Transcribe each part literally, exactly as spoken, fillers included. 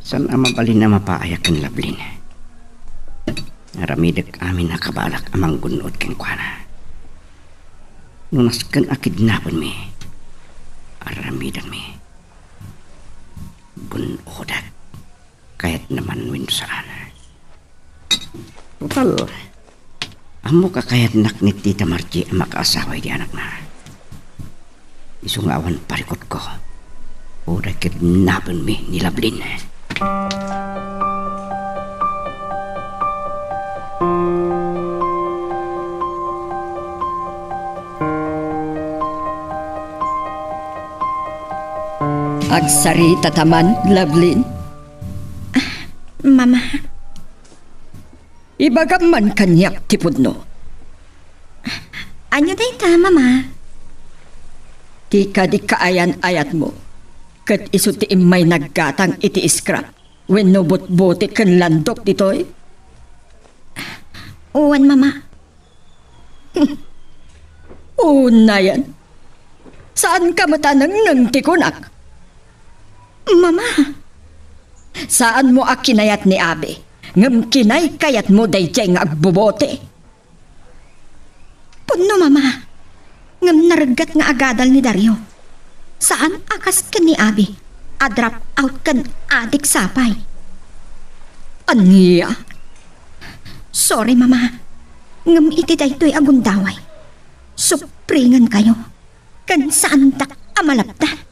Saan a mabalin a mapaayak ken Lovelyn. Aramidek amin a kabaelak a manggun-od kenkuana. No nasken a kidnapenmi, aramidenmi. Gun-odek. Kayatna man wenno saan. Total, ammok a kayatnak ni Tita Margie a makaasawa iti anakna. Isu nga awan parikutko, uray kidnapenmi ni Lovelyn. Agsarita ta man, Lovelyn. Ah, Mama. Ibagam man kaniak ti pudno. Ania dayta, Mama? Ti kadi kaayan-ayatmo, ket isu ti immay naggatang iti scrap wenno butboti ken landok ditoy? Wen, Mama. Unayen. Saanka met a nengneng ti kunak? Mama! Saanmo a kinayat ni Abi, ngem kinaykayatmo daydiay nga agbubote. Pudno, Mama. Ngem naregget nga agadal ni Dario. Saan a kas ken ni Abi a drop out ken adik sapay. Ania? Sorry, Mama. Ngem iti daytoy a gundaway, supringenkayo ken saandak a malapdan.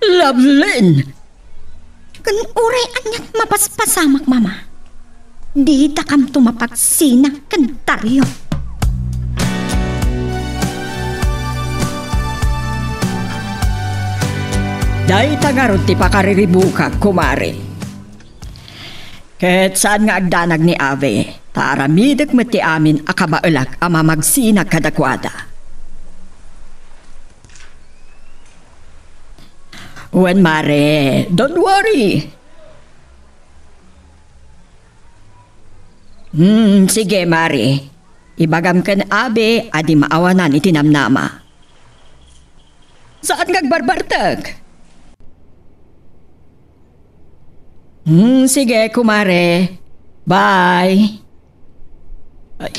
Lovelyn! Ken uray aniat mapaspasamak, Mama, didakamto mapagsina ken Dario. Dayta ngarud ti pakariribukak, kumare. Ket saan nga agdanag ni Abi, ta aramidek met ti amin a kabaelak a mamagsina kadakuada. Wen, mare, don't worry. Hmm, sige, mare. Ibagam ken Abi a di maawanan iti namnama. Saan nga agbarbartek? Hmm, sige, kumare. Bye. Ay,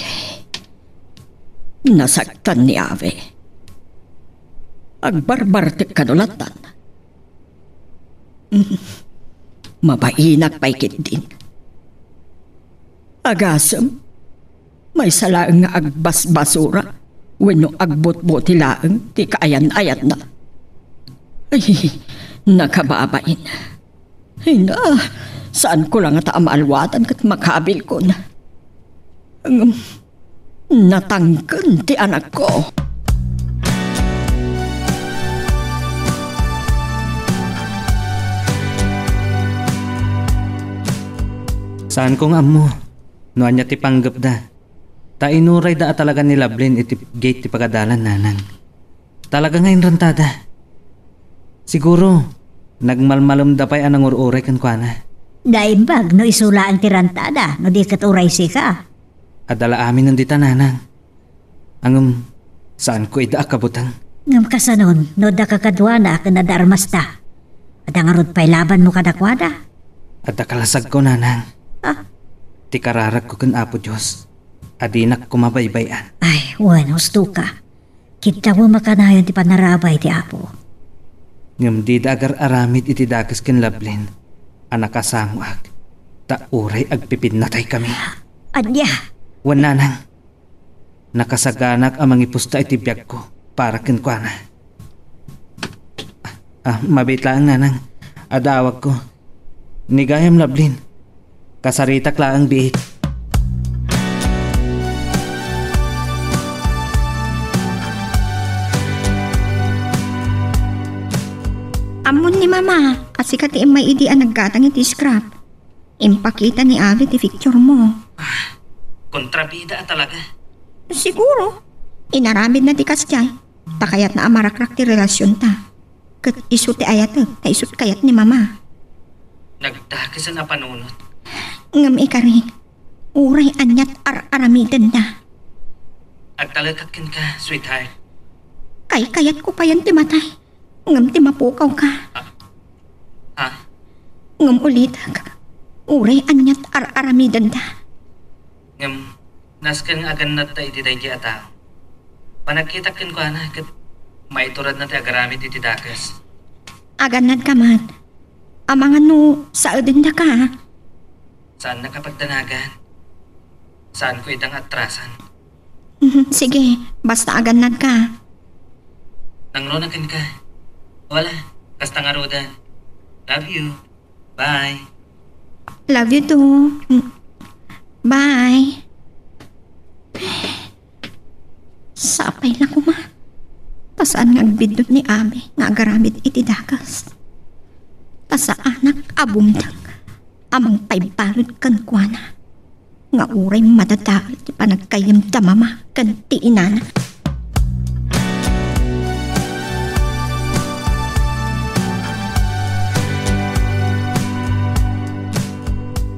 nasaktan ni Abi. Agbarbartek kano lattan. Mabainak pay ketdin. Agasem, maysa laeng nga agbasbasura wenno agbutboti laeng ti kaayan-ayatna. Ay, nakababain. Ay na, saanko la ngata a maalwatan ket makabilkon. Ngem, natangken ti anakko. Saanko nga ammo no ania ti panggepda. Ta inurayda a talaga ni Lovelyn iti gate ti pagadalan, nanang. Talaga nga inrantada. Siguro, nagmalmalemda pay a nangur-uray kenkuana. Naimbag no isu laeng ti rantada, no di ket uray sika. Adda la aminen dita, nanang. Ngem, saanko ida a kabuteng. Ngem kasanon, no adda kakaduana ken adda armasta? Adda ngarud pay labanmo kadakuada? Adda kalasagko, nanang. Ah? Ti kararagko ken Apo Dios a dinak koma baybay-an. Ay, wen, husto ka. Kidtawem a kanayon ti panarabay ti Apo. Ngem dida agar-aramid iti dakes ken Lovelyn a nakasangoak, ta uray agpipinnataykami. Ania? Wen, nanang, nakasaganak a mangipusta iti biagko para kenkuana. Ah, mabiit laeng, nanang. Adda awagko. Ni gayam, Lovelyn. Kasaritak laeng biit. Ammon ni Mama a sika ti immay idi a naggatang iti scrap. Impakita ni Abi ti picture mo. Ah, kontrabida a talaga. Siguro, inaramidna ti kasdiay. Ta kayatna a marakrak ti relasionta. Ket isu ti ayatek, ta isut kayat ni Mama. Nagdakesan a panunot. Ngem ikari, uray aniat ar-aramidenda. Agtalekak kenka, sweetheart. Kaykayatko payen ti matay, ngem ti mapukawka. Ah, ha? Ngem ulitek, uray ania't ar-aramidenda. Ngem, nasken nga agannadta iti daydiay a tao. Panagkitak kenkuana ket maituradna ti agaramid iti dakes. Agannadka met. Amangan no saedendaka. Saannak a pagdanagan. Saanko ida nga atrasan. Mhm, sige, basta agannadka. Nangruna kenka. Wala, kasta ngaruden. Love you. Bye. Love you too. Mm. Bye. Sapay la koma. Ta saan nga agbiddut ni Abi nga agaramid iti dakes. Ta saanak a bumteng a mangpaibalud kenkuana nga uray madadael ti panaggayyem da mama ken ti inana.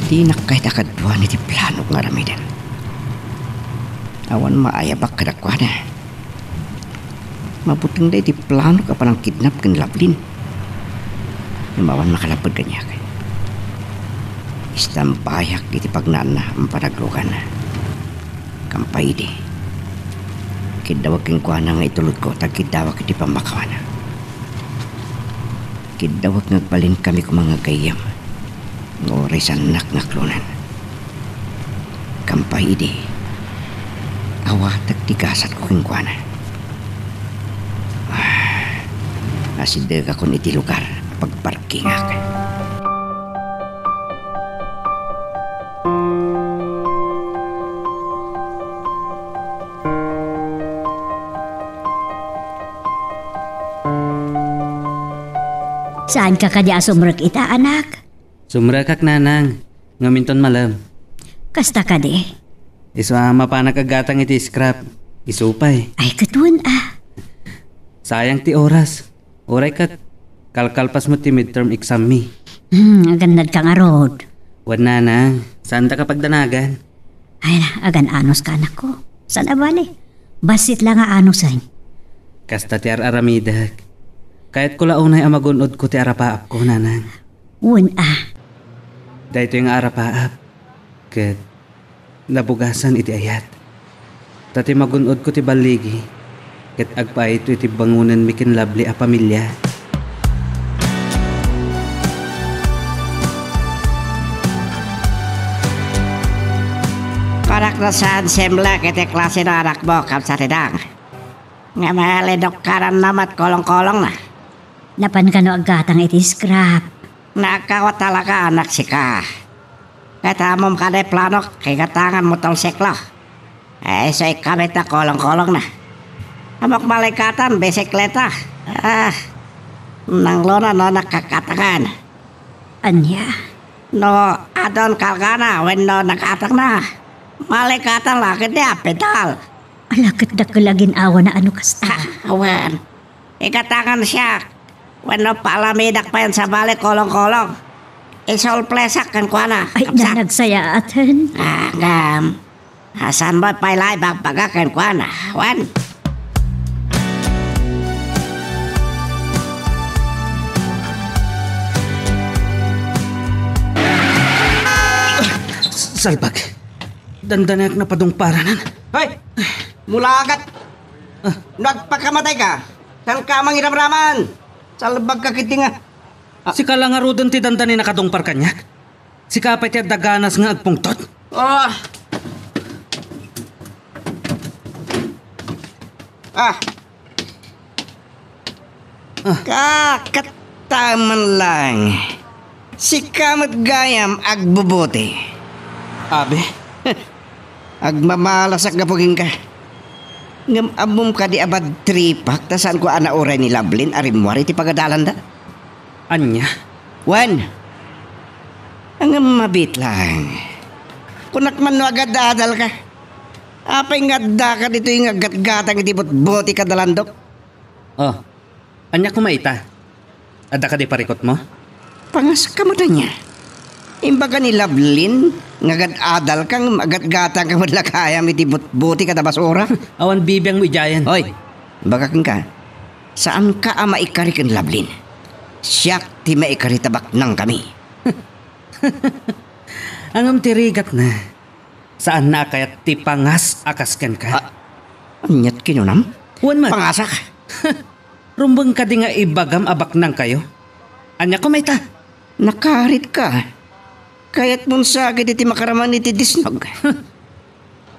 Dinak kayat a kaduan iti planok nga aramiden. Awan maayabak kadakuada. Mabuteng daydi planok a panangkidnap ken Lovelyn. Ngem awan makalapped kaniak. Istambayak iti pagnaanna a panagluganna. Kampay idi, kiddawek kenkuana nga itulodko ta agkiddawak iti pammakawana. Kiddawek nga agbalinkami koma nga gayyem nga uray saannak nga aklonan. Kampay idi, awatek ti gasatko kenkuana. Ah, asidegakon iti lugar a pagparkingak. Saanka kadi a sumrek ita, anak? Sumrekak, nanang, ngem inton malem. Kasta kadi? Isu a mapanak aggatang iti scrap. Isu pay. Ay, ket wen a. Sayang ti oras. Uray ket, kalkalpas met ti midterm exam mi. Hmm, agannadka ngarud. Wen, nanang, saandak a pagdanagan. Ay, agan-anos ka, anakko. Saan a bale? Bassit la nga anusen. Kasta ti ar-aramidek. Kayatko la unay a magun-odko ti arapaapko, nanang. Wen a. Daytoy nga arapaap ket nabugasan iti ayat. Ta ti magun-odko ti balligi ket agpaayto iti bangonenmi ken Lovely a pamilia. Kanak ta saan simlek iti klase no anakmo, Kamsat Idang. Nga maledok kanan na met kolongkolongna. Napan kano aggatang iti scrap? Naagkawa talaga, anak, sika. Ket ammom kadi planok, kigatangan motorsiklo. Ay, isu ikabit a kolongkolongna. Ammok malikatan, bisikleta. Ah, nangruna no nakakatangan. Ania? No adun kargana wenno nag-atangna, malikatan la ketdi a pedal. Ala, ket dakkel a gin-awana no kasta. Ah, wen. Igatangan siak. Wenno paalamidak payen sa bale kolongkolong. Isurpresak kenkuana. Ay, Kamsat. Nanagsayaat. Ah, ngem. Saan mo pay la ibagbaga kenkuana, wen? Salbag. Dandaniak napadungparanan. Hoy! Mulagat! Ah. No agpakamatayka, saanka a mangiramraman? Salbagka ketdi nga. Ah. Sika la ngaruden ti dandani nakadungpar kaniak? Sika pay ti adda ganas nga agpungtot? Ah. Ah. Ah. Kakataman lang. Sika met gayam agbubuti. Abi? Agmamalasak gapu kenka. Ngem ammom kadi a bad tripak ta saanko a nauray ni Lovelyn a rimmuar iti pagadalanda? Ania? Wen. Ngem mabiit lang. Kunak man no agad-adalka. Apay nga addaka ditoy nga aggatgatang iti butboti kada landok? Oh, ania koma ita? Adda kadi parikutmo? Pangaska met ania? Imbaga ni Lovelyn nga agad-adalka ngem aggatgatangka met la gayam iti butboti kada basura? Awan bibiangmo idiayen. Hoy, imbagak kenka, saanka a maikari ken Lovelyn. Siak ti maikari ta baknangkami. Ngem ti rigatna, saanna a kayat ti pangas a kas kenka. Ah, aniat kinunam? Wen met. Pangasak? Rumbeng kadi nga ibagam a baknangkayo? Ania koma ita? Nakaritka. Kayatmon sa dagiti makaraman iti disnog.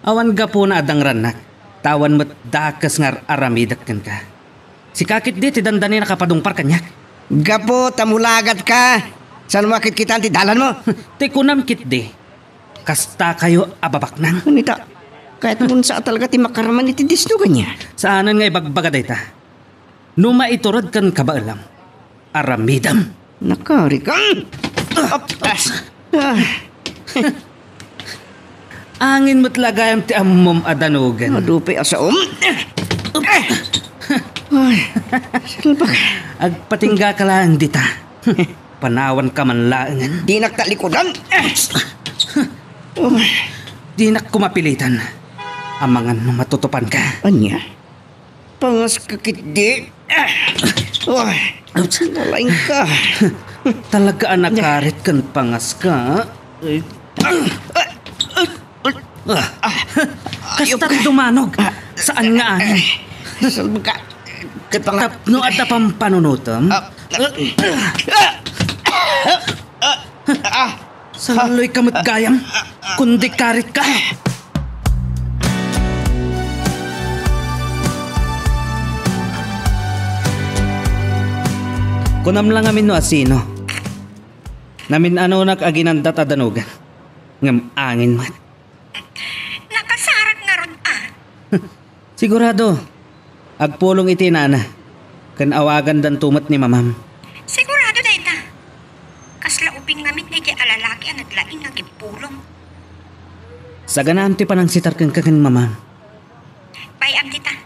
Awan gapuna a dangrannak, ta awan met dakes nga ar-aramidek kenka. Sika ketdi ti dandani nakapadungpar kaniak. Gapu ta mulagatka, saan mo a kitkitaan ti dalanmo? Ti kunam ketdi, kastakayo a babaknang. Wen ita, kayatmon sa a talaga ti makaraman iti disnog ania? Saanen nga ibagbaga dayta. No maiturod ken kabaelam, aramidem. Nakarikam. Ah. Angin met la gayam ti ammom a danugen. Adu pay a saom. Ay, salbak. Agpatinggaka laeng dita. Panawanka man laengen. Dinak talikudan. Dinak koma pilitan. Amangan no matutupanka. Ania? Pangaska ketdi. Uy, nalaingka. Talaga a nakarit ken pangaska. Ah, kasta ti dumanog. Saan nga angin? Salbaka. Ket panga- Tapno adda pampanunotem. Ah, ah, ah, ah, ah. Salloyka met gayam, kundi karitka. Kunam la ngamin no asino. Namin-anonak a ginandat a danugan, ngem angin met. Nakasarak ngarud a. Sigurado, agpulong iti inana, ken awagandanto met ni mamam. Sigurado dayta. Kasla ubing ngamin daydiay a lalaki a naglaing nga agpulong. Saganaam ti panangsitar kenka ken mamam. Bay-am dita.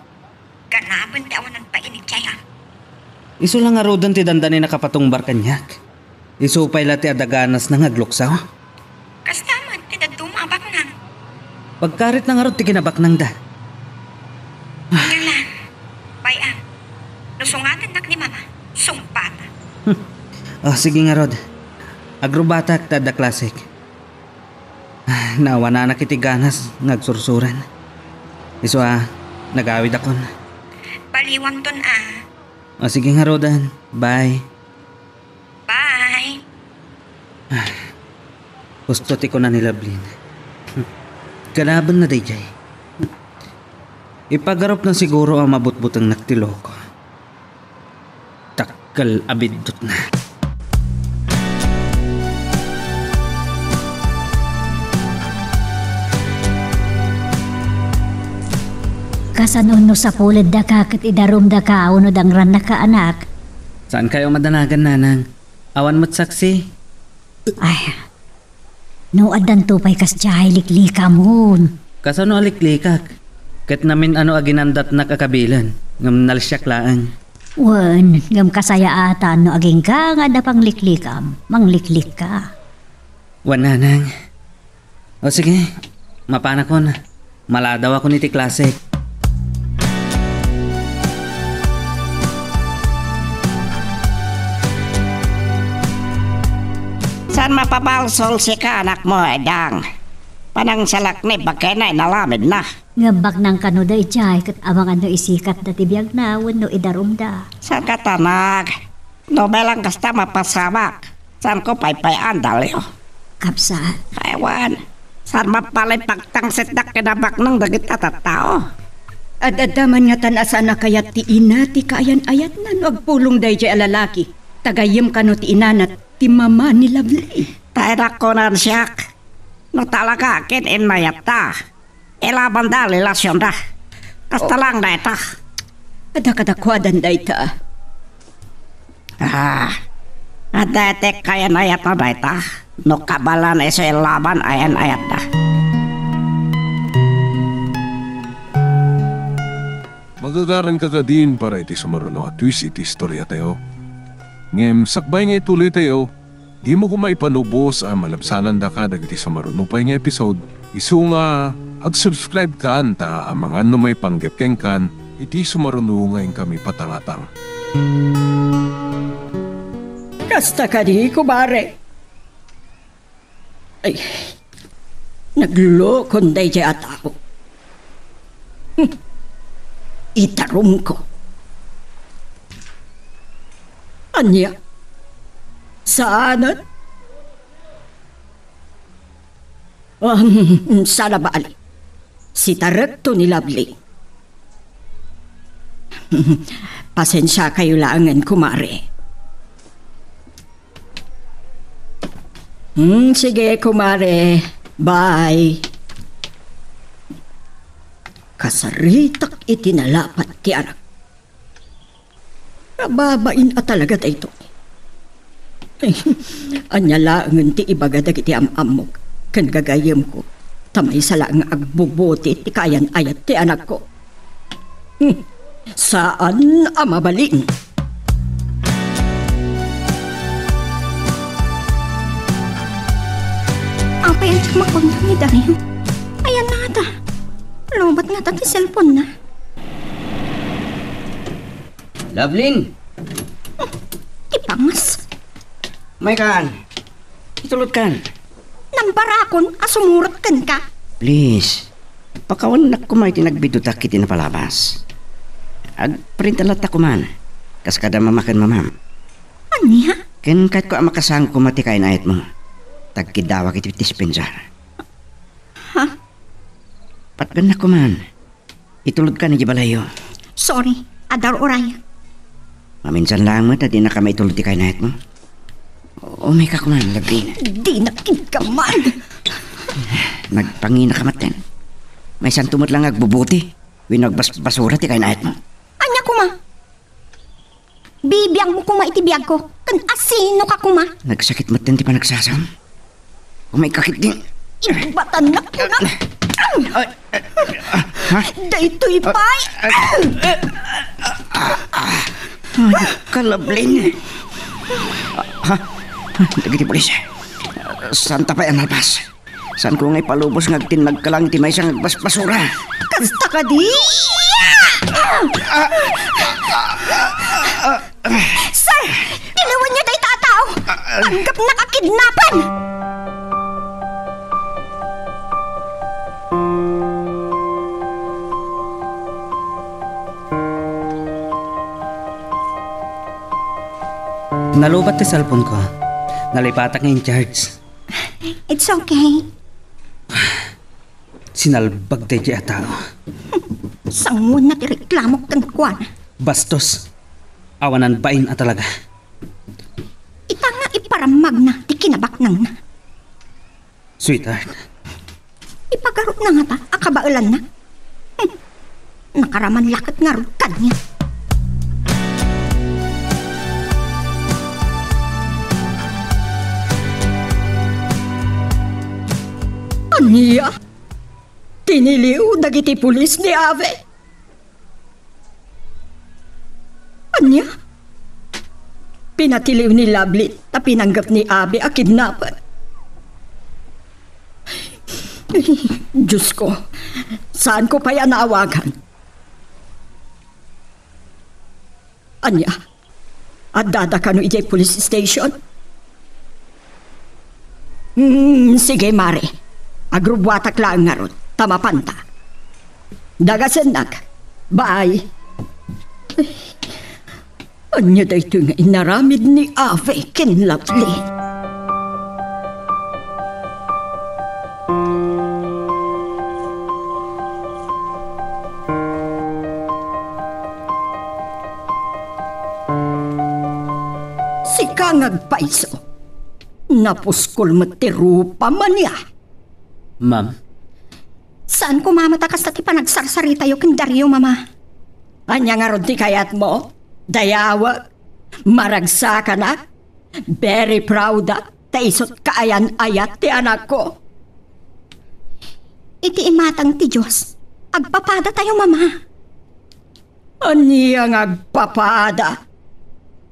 Ganaben ti awanan pay inikjay, a. Isu la ngaruden ti dandani nakapatungbar kaniak. Isu pay la ti adda ganasna nga agluksaw. Kasta met ti dadduma a baknang. Pagkaritna ngarud ti kinabaknangda. Ania la, bay-am. No sungatennak ni Mama, sungpata. Hmm. O, sige ngarud. Agrubatak ta adda klasek. Ah, naawananak iti ganas nga agsursuran. Isu a, nagawidakon. Baliwangton a. O, sige ngaruden. Bye. Bye. Ah, husto ti kuna ni Lovelyn. Ganabenna daydiay. Ipagarupna siguro a mabutbutengnak ti loko. Dakkel a biddutna. Kasano no sapuleddaka ket idarumdaka wenno dangrannaka, anak? Saankayo a madanagan, nanang. Awan met saksi. Ay, no addanto pay kasdiay, liklikamon. Kasano a liklikak? Ket namin-ano a ginandatnak a kabilen, ngem nalsiak laeng. Wen, ngem kasayaatan no agingga nga adda pangliklikam, mangliklikka. Wen, nanang. O sige, mapanakon. Maladawakon iti klasek. Saan mapabalsol sika, anakmo, Edang? Panangsalaknib a ken inalamidna. Ngem baknang kano daydiay ket amangan no isikatda ti biagna wenno idarumda. Saan ket, anak? No bilang kasta, mapasamak. Saanko paypay-an, Dalio. Kabsat. Ay, wen. Saan mabalin pagtangsitdak ken baknang dagiti tattao? Ad-adda man ngatan a saan a kayat ti ina ti kaayan-ayatna no agpulong daydiay a lalaki. Ta gayyem kano ti inana ti mama ni Lovely. Ta inak kunan siak, no talaga ken innayatta, ilabanda a relasionda. Kasta laeng dayta. Adda kadakuadan dayta. Ah, adda iti kaayan-ayatna dayta. No kabaelan isu ilaban ayan-ayatda. Magagaranka kadin para iti sumaruno a twist iti istoriatayo. Ngem sakbay nga ituloytayo, dimo koma ipanubos a malabsanandaka dagiti sumaruno pay nga episode, isu nga ag-subscribekan ta amangan no maipanggep kenkan iti sumaruno nga inkami patangatang. Kasta kadi, kumare. Ay, naglokon daydiay a tao. Hmm. Itarumko. Ania? Saanen? Um, saan a bali. Sitarekto ni Lovely. Pasensiakayo laengen, kumare. Hmm, sige, kumare. Bye. Kasaritak iti nalapat ti anak. Nababain a talaga daytoy. Ania laengen ti ibaga dagiti am-ammok ken gagayyemko, ta maysa laeng nga agbubuti ti kaayan-ayat ti anakko. Hmm, saan a mabalin. Apay, andiak makuntang ni Dario. Ayan na ngata. Lowbat ngata ti cellphone na. Lovelyn! Ti pangas. Maykan. Itulodkan. Nambarakon a sumurot kenka. Please. Pakawannak koma iti nagbidutak iti napalabas. Agprinta latta koman. Kas kada mama ken mamam. Ania? Ken kayatko a makasango koma ti kainayatmo. Tagkiddawak iti dispensa. Ha? Patgannak koman. Itulodkan idiay balayyo. Sorry, adda uray. Maminsan laeng met a dinaka maitulod ti kainayatmo. Umayka koman, Lovelyn. Dinak kidkaman. Nagpanginaka maten. Maysanto met laeng nga agbubuti wenno agbasbasura ti kainayatmo. Ania koma? Bibiangmo koma iti biagko, ken asinoka koma? Nagsakit metten ti panagsasam. Umayka ketdi. Ibatannak koma. Ay, ay, ah, ha? Daytoy pay. Ay, kalablin. Ha? Dagiti pulis. Saanta pay a nalpas. Saanko nga ipalubos nga agtinnagka laeng iti maysa nga agbasbasura. Kasta kadi? Sir! Tiliwenyo dayta a tao! Panggepnak a kidnapan! Nalowbat ti cellphone ko. Nalipatak nga in-charge. It's okay. Sinalbag daydiay a tao. Sangoenna ti reklamok kenkuana. Bastos. Awanan bain a talaga. Ita nga iparammagna ti kinabaknangna. Sweetheart. Ipagarupna ngata a kabaelanna? Hmm. Nakaraman la ket ngarud kaniak. Ania? Tiniliw dagiti pulis ni Ave? Ania? Pinatiliw ni Lovely ta pinanggep ni Ave a kidnaper. Diosko, saanko pay a naawagan. Ania? Addada kano idiay police station? Hmm, sige, mare. Agrubbuatak laeng ngarud, ta mapanta. Dagasennak. Bye. Ania daytoy nga inaramid ni Ave ken Lovely? Sika nga agpayso. Napuskol met ti rupam ania? Ma'am? Saan ko mamata kasta ti panagsarsaritayo ken Dario, Mama? Ania ngarud ti kayatmo? Dayawek? Maragsakanak? Very proud-ak ta isut' kaayan-ayat ti anakko. Iti imatang ti Dios, agpapadatayo, Mama. Ania nga agpapada?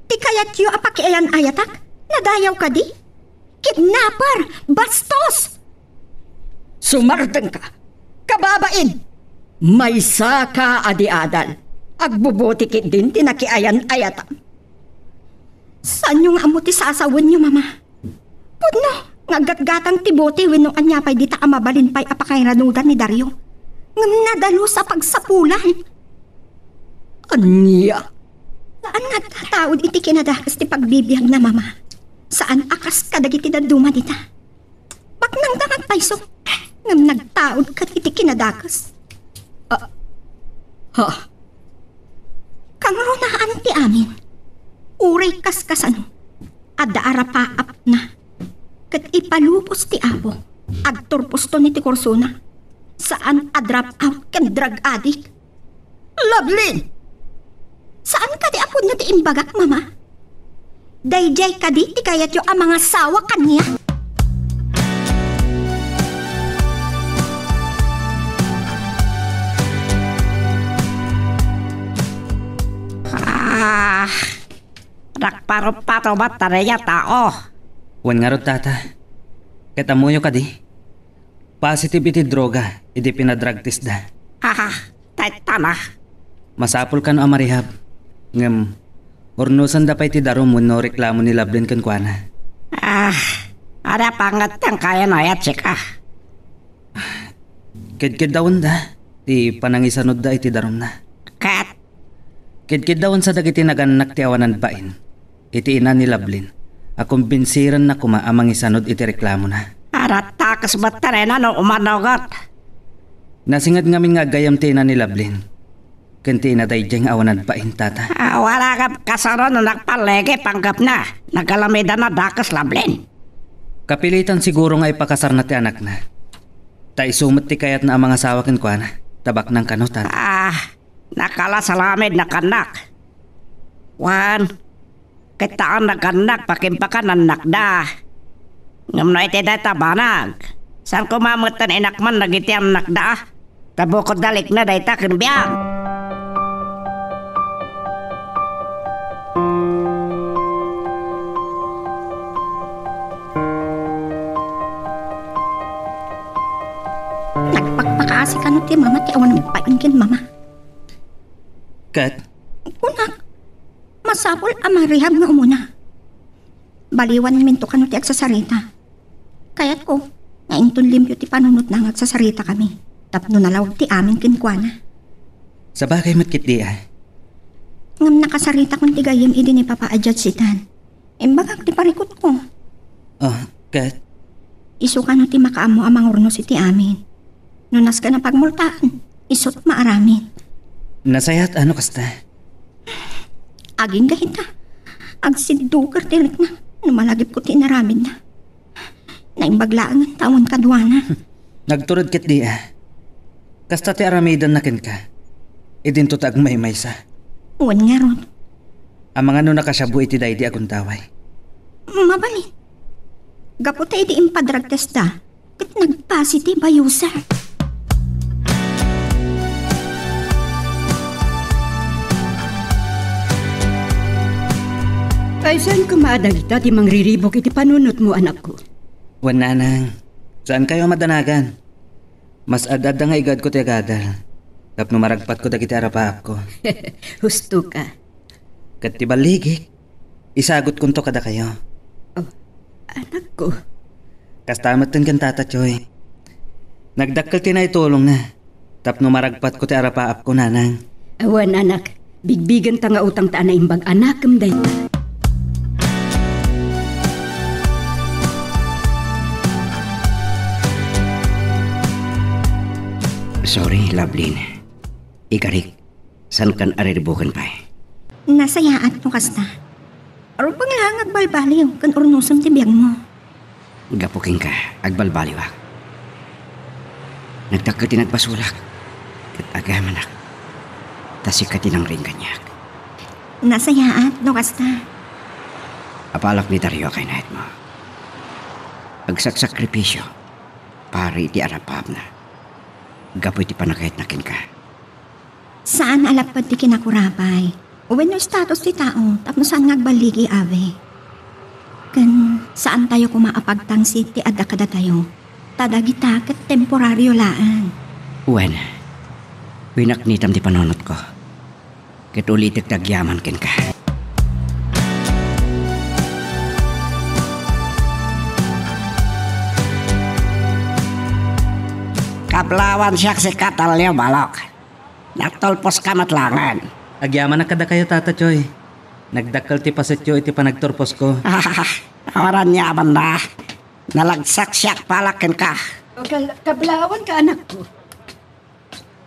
Ti kayatyo a pakiayan-ayatak, nadayaw kadi? Kidnapper! Bastos! Sumardengka! Kababain! Maysaka a di adal. Agbubuti ketdin ti nakiayan-ayatam. Saanyo nga ammo ti sasawenyo, Mama? Pudno, nga aggatgatang ti bote wenno ania pay dita a mabalin pay a pakairanudan ni Dario. Ngem nadalus a pagsapulan. Ania? Saan nga agtataud iti kinadakes ti pagbibiagna, Mama. Saan a kas kadagiti dadduma dita. Baknangda nga agpayso, ngem nagtaud ket iti kinadakes. Ah, ha? Kangrunaan ti amin. Uray kaskasano, adda arapaapna. Ket ipalubos ti Apo, agturposton iti kursona. Saan a drop out ken drug addict. Lovelyn! Saan kadi a pudno ti imbagak, Mama? Daydiay kadi ti kayatyo a mangasawa kaniak? Ah, nagparuppato met ta daydiay a tao. Wen ngarud, Tata. Ket ammoyo kadi? Positive iti droga idi pinadrug testda. Haha, taytana. Masapul kano a marehab. Ngem, urnosenda pay ti darum wenno reklamo ni Lovelyn kenkuana. Ah, adda panget ti kayatna a sika. Kedkeddawenda ti panangisanudda iti darumna. Ket? Kedkeddawensa dagiti nagannak ti awanan bain iti ina ni Lovelyn a kumbinsirenna koma a mangisanud iti reklamona. Adda dakes met ti rena no umanugot. Nasinged ngamin nga aggayam ti ina ni Lovelyn ken ti ina daydiay nga awanan bain, Tata. Awan a kasano no nagpalligi panggepna. Nagalamidana dakes Lovelyn. Kapilitan siguro nga ipakasarna ti anakna. Ta isu met ti kayatna a mangasawa kenkuana. Tabaknang kano, Tata. Ah, nakalasalamidna kannak. Wen, ket ta nagannak pakimpakanannakda. Ngem no iti dayta banag, saan koma met ti inakman dagiti annakda? Ta bukodda likna dayta ken biag. Nagpakpakaasi kano ti mama ti awan nagpaingkin, Mama. Ket? Kunak, masapul a marehab nga umuna. Baliwanminto kano ti agsasarita. Kayatko nga inton limpio ti panunotna nga agsasaritakami tapno nalawag ti amin kenkuana. Sabagay met ketdi a. Ngem nakasaritakon ti gayyem idi ni Papa a judge itan. Imbagak ti parikutko. Ah, ket? Isu kano ti makaammo a mangurnos iti amin. No nasken a pagmultaan, isut maaramid. Nasayaat a no kasta. Agingga ita, agsidduker ti rikna no malagipko ti inaramidna. Naimbag laengen ta awan kaduana. Nagtured ketdi a. Kasta ti aramidenna kenka. Idinto ta agmaymaysa. Wen ngarud. Amangan no nakasiabu iti daydi a gundaway. Mabalin. Gapu ta idi impa-drug testda, ket nagpositive a user. Ay, saan koma a dagita ti mangriribuk iti panunotmo, anakko? Wen, nanang, saankayo a madanagan. Mas ad-adda nga igadko ti agadal tapno maragpatko dagiti arapaapko. Husto ka. Ket ti balligik, isagutkonto kadakayo. Oh, anakko. Kasta metten ken Tata Choy. Nagdakkel ti naitulongna tapno maragpatko ti arapaapko, nanang. Awan, anak. Bigbigenta nga utang ta a naimbag a nakem dayta. Sorry, Lovelyn. Ikarik, saankan a riribuken pay? Nasayaat no kasta. Rupeng la nga agbalbaliw ken urnosem ti biagmo. Gapu kenka, agbalbaliwak. Nagdakkel ti nagbasolak, ket agamanak, ta sika ti nangrin kaniak. Nasayaat no kasta. Apalak ni Dario a kayatmo. Agsaksakripisio para iti arapaapna gapu iti pannakayatna kenka. Saan a lapped ti kinakurapay wenno status ti tao tapno saan nga agballigi, Abe. Ken saantayo koma a pagtangsit ti adda kadatayo, ta dagita ket temporario laeng. Wen, pinaknitam ti panunotko, ket ulitek ti agyaman kenka. Kablawan siak sika, Talio, balok. Nagtulposka met laengen. Agyamanak kadakayo, Tata Choy. Nagdakkel ti pasetyo iti panagturposko. Awanan nia a banda. Nalagsak siak palak kenka. O, kal-, kablawanka, anakko.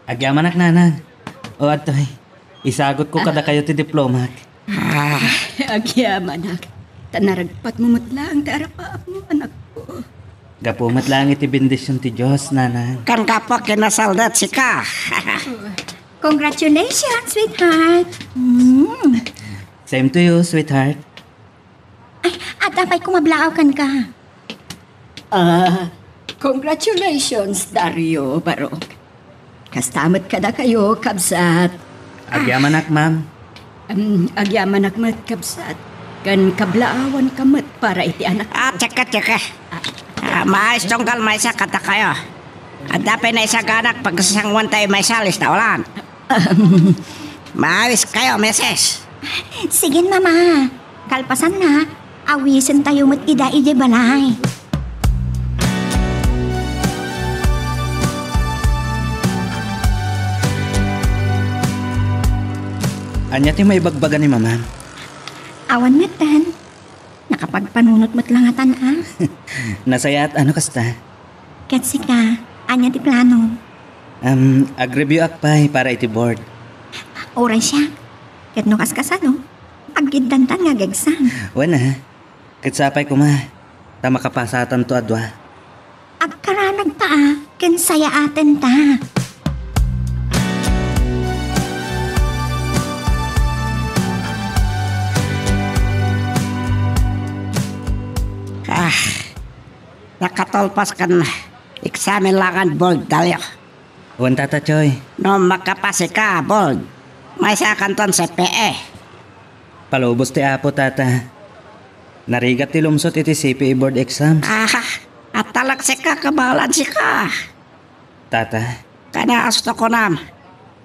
Agyamanak, Nanang. O, adtoy. Isagutko kadakayo ti diplomak. Ah. Agyamanak. Ta naragpatmo met laeng ti arapaapmo, anakko. Gapu met laeng iti bendision ti Dios, Nanang. Ken gapu a kinasalda sika. Congratulations, sweetheart. Mm. Same to you, sweetheart. Ay, adda pay kumablaaw kenka. Ah, congratulations, Dario, Barok. Kasta met kadakayo, kabsat. Agyamanak, ma'am. Em, agyamanak met, kabsat. Ken kablaawanka met para iti anak. Ah, tsaka, tsaka. Ah, maayos tunggal maysa kadakayo. Adda pay naisaganak pagsasanguan tayo maysa, lista ulan. Maawis kayo, misis. Sige, Mama. Kalpasanna, awisen tayo met ida idiay balay. Ania ti maibagbaga ni Mama? Awan met, Tan. Nakapagpanunot met la ngatan, a? Nasayaat, ano kasta? Ket sika, ania ti plano? Um, ag-review ak pay para iti board. Uray siak. Ket no kaskasano, agiddantan nga ag-exam. Wen a. Ket sapay koma, ta makapasatanto a dua. Agkaranagta a, ken sayaatenta. Ah, nakatulpas ken examen laengen board, Dalio. Wen, Tata Choy. No makapas ika, board, maysakanton C P A. Palubos ti Apo, Tata. Narigat ti lumsot iti C P A board exams. Ah, atalek sika, kabalan sika. Tata. Kanasto kunam,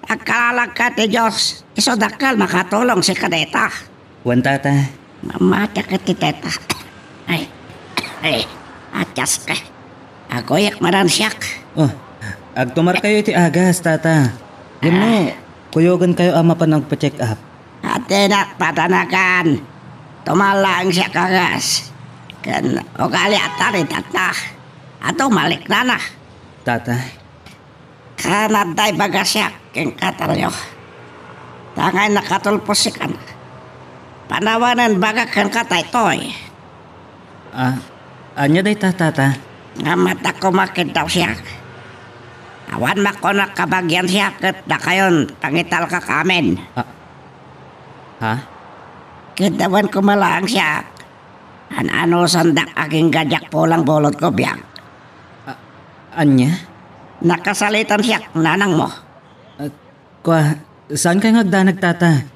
agkalalagka ti Dios, isu dakkel makatulong sika dayta. Wen, Tata. Mamatek iti teta. Ay, ay, atias ka. Aguyek manen siak. Oh, agtumar kayo iti agas, Tata. Wenno, kuyogen kayo a mapan agpa-check up. Adinak padanagan. Tumar laeng siak agas. Ken ugali a taridatna. Adu maliknana. Tata. Ken adda ibaga siak kenka, Talio. Tangay nakatulpos sikan. Panawanen baga kenka daytoy. Ah, ania dayta, Tata? Ngem adda koma ket daw siak. Awan makunak kabagian siak ket dakayon pangitalkak amin. Ah, ha? Ket awan koma laeng siak. An-anusandak agingga diak pulang bulodko, biag. A-, ania? Nakasalitan siak, nanangmo. Ah, kua, saankayo nga agdanag, Tata?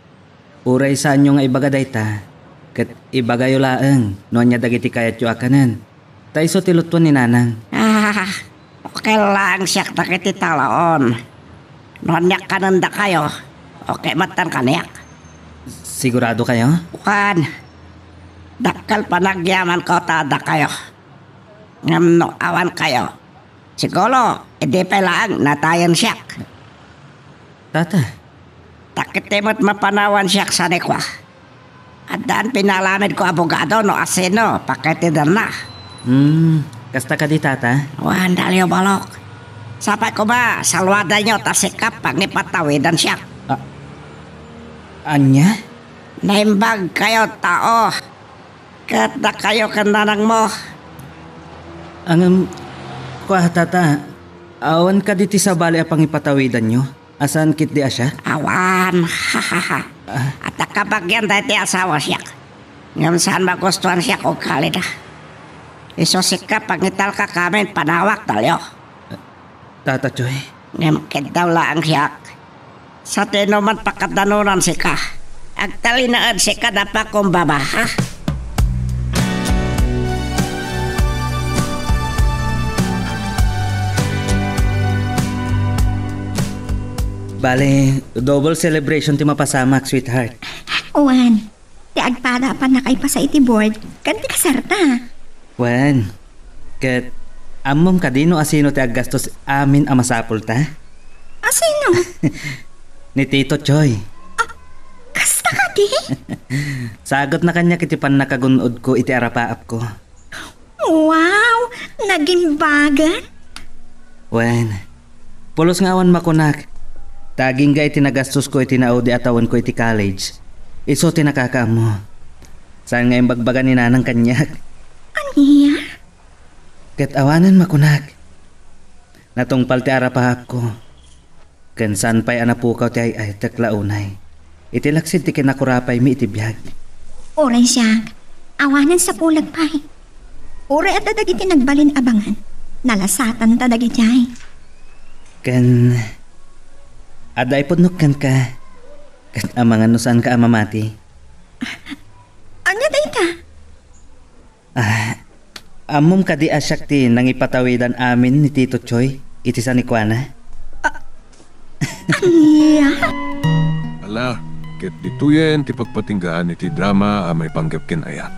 Uray saanyo nga ibaga dayta, ket ibagayo laeng no ania dagiti kayatyo a kanen. Ta isu ti lutuen ni Nanang. Ah, okay laeng siak dagiti talaon. No aniak kanen dakayo, okay met kaniak. Sigurado kayo? Wen, dakkel panagyamanko ta dakayo. Ngem no awan kayo, siguro, idi pay laeng natayen siak. Tata. Ta ket ti met mapanawan siak, saan kua. Addaan pinalamedko abogado no asino pakaited-enna. Hmm, kasta kadi, Tata? Wen, Dalio, balok. Sapay koma, saluadanyo ta sika pangipatawidan siak. Ah, ania? Naimbag kayo tao. Ket dakayo ken nanangmo. Ngem, kua, Tata, awan kadi ti sabali a pangipatawidanyo? A saan ketdi a siak? Awan. Ah. Adda kabagian daytoy asawa siak. Ngem saan magustuan siak ugalida. Isu sika pangitalkak amin panawak, Dalio. Tata Choy. Ngem ket daw laeng siak. Sa ti no man pakadanonan sika. Agtalinaed sika da pakumbaba, ha? Bale, double celebration ti mapasamak, sweetheart. Wen, ti agpada a pannakaipasa iti board, ken ti kasarta. Wen, ket Ammom kadi no asino ti aggastos amin a masapulta? Asino? Ni Tito Choy. Kasta kadi? Sagutna kaniak iti pannakagun-odko iti arapaapko. Wow! Nagimbagan? Wen, pulos nga awan makunak. Ta agingga iti nagastosko iti naudi a tawenko iti college. Isu ti nakakaammo. Saan nga imbagbaga ni Nanang kaniak. Ania? Ket awanen makunak. Natungpal ti arapaapko. Ken saan pay a napukaw ti ay-aytek la unay. Iti laksid ti kinakurapaymi iti biag. Uray siak, awanen sapulek pay. Uray adda dagiti nagbalin a bangan, nalasatanta dagidiay. Ken adda ipudnok kenka. Ket amangan no saanka a mamati. Ania dayta? Ah, ammom kadi a siak ti nangipatawidan amin ni Tito Choy iti sanikuana? Ania? Ala, ket ditoyen ti pagpatinggaan iti drama a maipanggep ken ayat.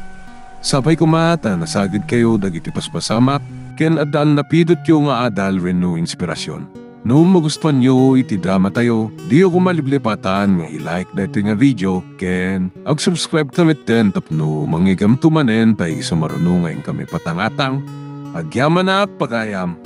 Sapay koma ta nasagidkayo dagiti paspasamak ken addan napidotyo nga adal wenno inspirasyon. No magustuanyo iti dramatayo, diyo koma liplipatan nga i-like daytoy nga video ken ag-subscribe ta metten tapno mangigamto manen pay isu maruno nga inkami patangatang. Agyamanak, pagayam!